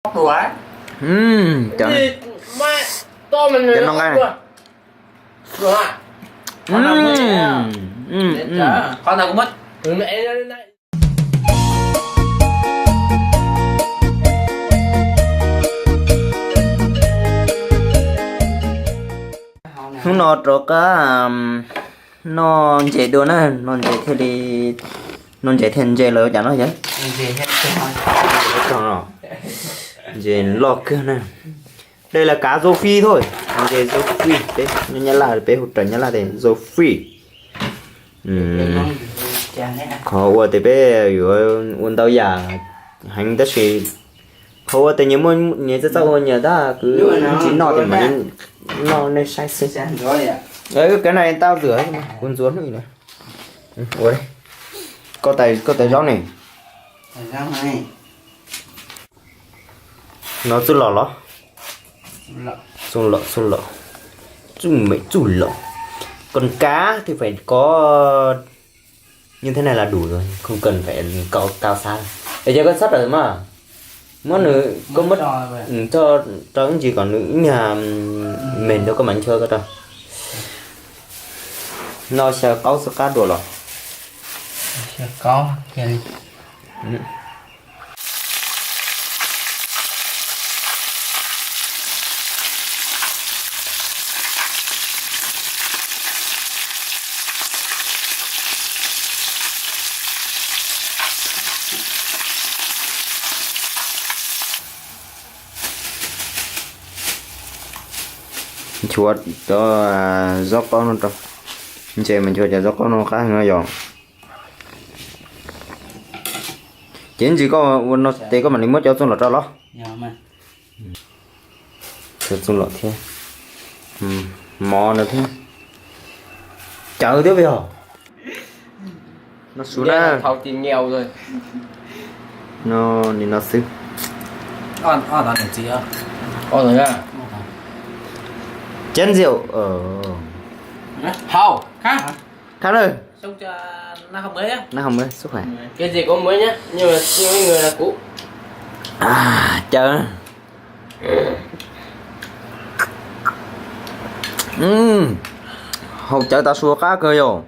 Cov no nqa. Hnub no rov qab noj ntses dua na, noj ntses thiaj li, noj ntses thiaj ntse lawm cas no yog. Ntses loj kawg na. Đây là cá rô phi thôi. Ntses rô phi, peb nyob Nyab Laj peb hu raws Nyab Laj tias rô phi. Qhov ua tias peb yuav ua ntau yam heev tab sis qhov ua tias nyias muaj nyias txawj txawj ua nyias tab kwv tsis noj tias mam li noj nej saib xwb. Cái này tao rửa, kuv ntxuav hnub ua. Koj tais zaub ne. Nó txuj lom los? Txuj lom, txuj lom. Txuj mem txuj lom. Con cá thì phải có như thế này là đủ rồi, không cần phải cao cao xa. Để cho con sắp rồi mà. Muab nws, koj muab, cho, cho ib ntsis kom nws ib nyuag mềm rau koj mam nchua koj rau. No xyaw qaub xwb qab dua los? Nchuav cov zaub qaub no rau. Ntses mas nchuav cov zaub qaub no qab heev no yog. Ces ntsis koj ua no ces koj mam li muab cov txuj lom rau los? Cov txuj lom thiab. Mov no thiab. Cawv thiab yog. No xwb na. No, nim no xwb. Chén rượu. Khát nữa. Ăn không mới, xúc khỏe. Cái gì cũng mới nhá, nhưng mà chưa có người là cũ. Cawv. Hau cawv tav su qab kawg yog.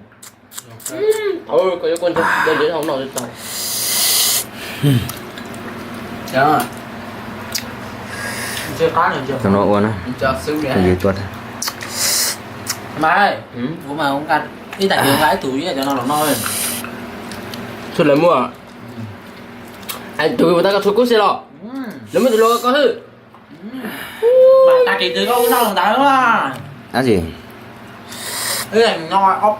Cov no ua na, yus tuaj. Ib tag kis nqa ib tug cov no los noj. Txhua lawv muaj. Tus tau koj txhua kub xwb los? Lawv muaj tus luag koj hwj. Tag kis twg koj noj ntawd. Ab tsi. Cov, cov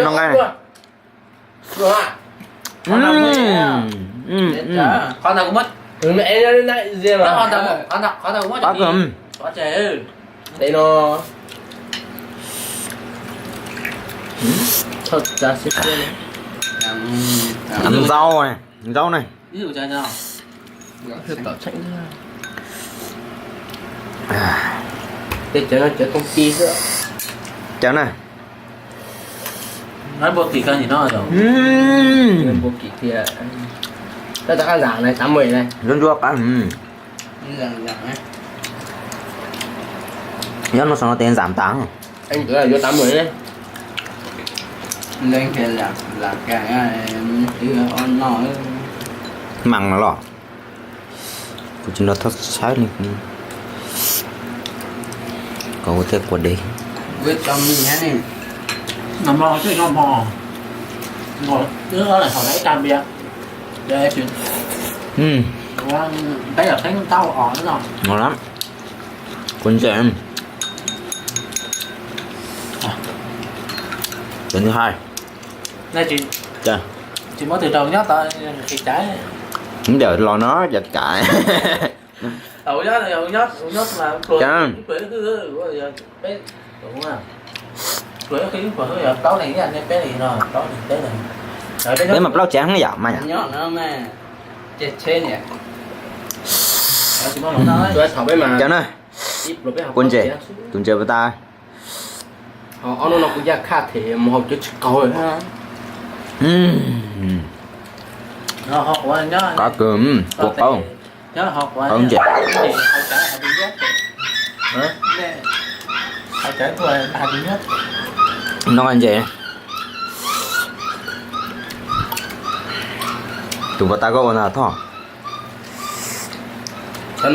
no nqa. Qab kawg. Zaub ne, zaub ne. Cawv na. Ntsuab ntsuab qab. Nyob no saum no tes ntsam tas. Mas no los. Kuv tsis nrog thoj saib li. Kom ua tej quas dev. Ngon lắm. Kuv ntse. Tuần thứ hai. Ntawm los no cov cai. Peb mas plaub tsev yom mas yom. Cov na, kuv ntse, tus ntse puas tas. Qab kawg, kua qaub, qaub ntses. Noj ntses. Tus puas tas koj ua ntag Thoj? Cov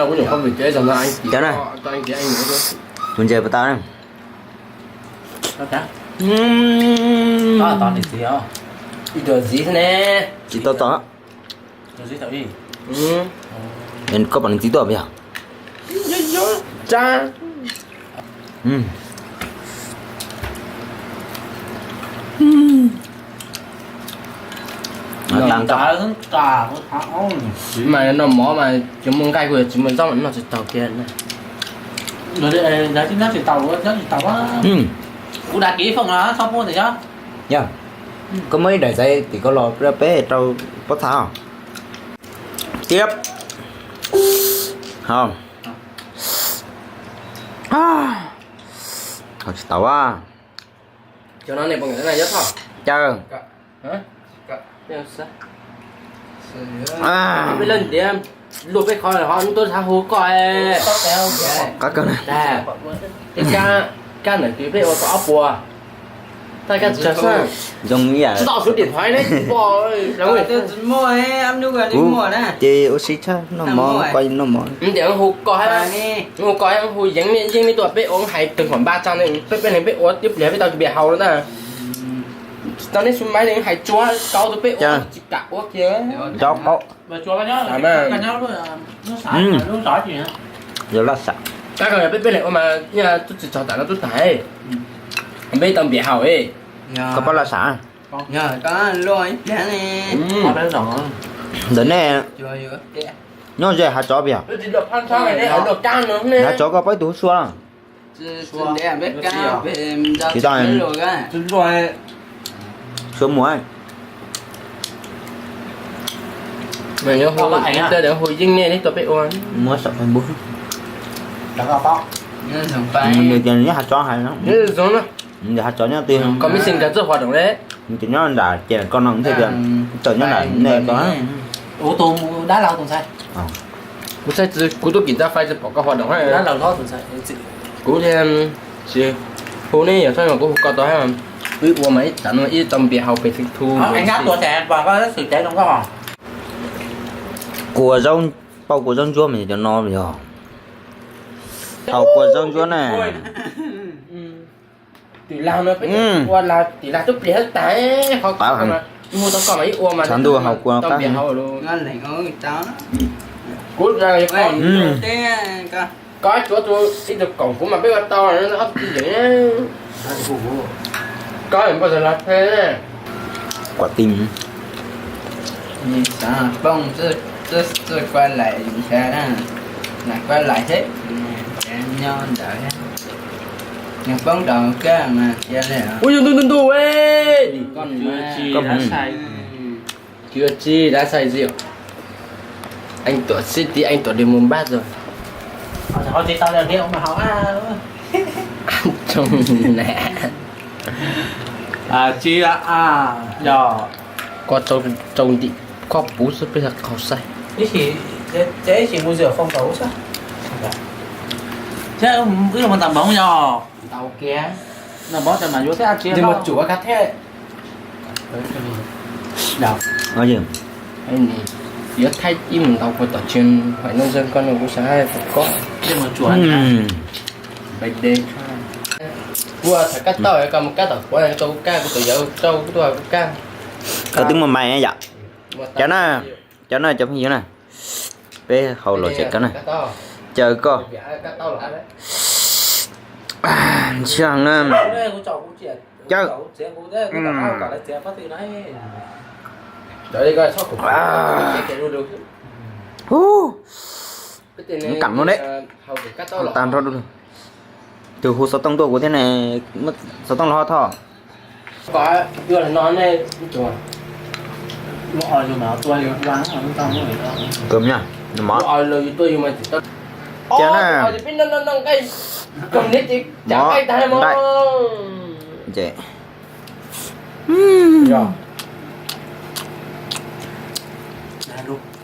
na, tus ntses puas tas na? Tsis tau txog. Koj pom nws txiv tuaj puas yog? Mas noj mov mas tsis muaj nqaij kuj yuav tsis muaj zaub mas noj tsis tau kiag. Kuv da kiv foom no txhob pub ntawm xyov. Yog, koj muab ib daim xaiv tim koj los peb rau pob txha. Tiab. Ho, ho tsis tau a. Caw, luag peb qhov ho tuaj hu koj. Qab kawg na. Kab ntawm kws peb ua tau ob puas. Taj kab tsawg xwb. Zoo ib yam tsis tau sub điện thoại ne. Kuv ces ua si tshaj noj mov, koj noj mov. Hu koj, hu yeeb, yeeb tuaj peb ua hais tawg npaum npa tsa ne, peb peb neeg peb ua tib pliag peb tau npias haus lawm na. Tsis tau neb su maiv ne hais tsuag kauv rau peb ua tsis kam ua kiag. Rov qaub. Yog laj sam. Peb peb neeg ua mas tub tsis txog tam no tub tas. Peb tau npias haus. Koj paub laj sam? Ntawm nej nyob ze hav tsov puas yog? Hav tsov koj paub ib tug hu Sua? Tsis tau. Sua muag. Hu yeeb nej tuaj peb ua. Muab saum Facebook. Nws tias nws nyob hav tsov hais no. Nws tias hav tsov nyob twg? Koj mib xi nkawd txawj hua doom le. Nws tias nyob nram ces koj no thiaj tias tawm nyob nram nej ko. Kuv tub kim txaj fai tsis pom koj hua doom. Kuv thiaj tsis hu ne, yog txhob mas kuv hu koj tau hab. Wb ua mas ib tsam no ib tau npias haus pem Facebook. Kua zaub, pauj kua zaub ntsuab mas yog cov no yog. Haus kua zaub ntsuab na. Tim lag no peb ua lag tim lag tub pliag tas. Qab heev. Tshav ntuj haus kua qab heev. Kuv, koj tsuav tus ib tug koom kuv mas peb ua tau ob tug yeem. Koj npaj los the. Kuam ti. Xav poob txoj kua laim nrad na, kuab laim thiab, nyob ntawd thiab. Nws poob rau kab mas cia li. Ua yus ntu ntu ntu, koj mus. Tsis ua tsi dab sai tsi. Anh Tuấn xib tib anh Tuấn đi mua bát rồi. Tsis, yog koj rau ntim koj puv xwb peb qhov sai. Ib tsis mus zim foom tau xwb. Thiab wb mus tas npaum yog ntau kiag. Npaum tas mas yuav thiab tsis mus tsuav koj thiab. Yuav thaij ib mus ntau kua tom tsis hais noj zeeg koj no kuv xav hais koj. Kuv tham kab tauj koj mus kab tom kuv rau kuv kab, kuv tus yawg rau kuv tuaj kuv kab. Koj twb muaj mais yom. Cov na, cov na cov phooj ywg na, peb haus los tsev koj na, caw koj. Ntshe na, caw. Ub, kam no ne. Tag nrho, tus hu xov tooj tuaj kuv thiab ne, xov tooj los ho Thoj. Kawm mov. Cia na. Mov nqaij. Ces rau.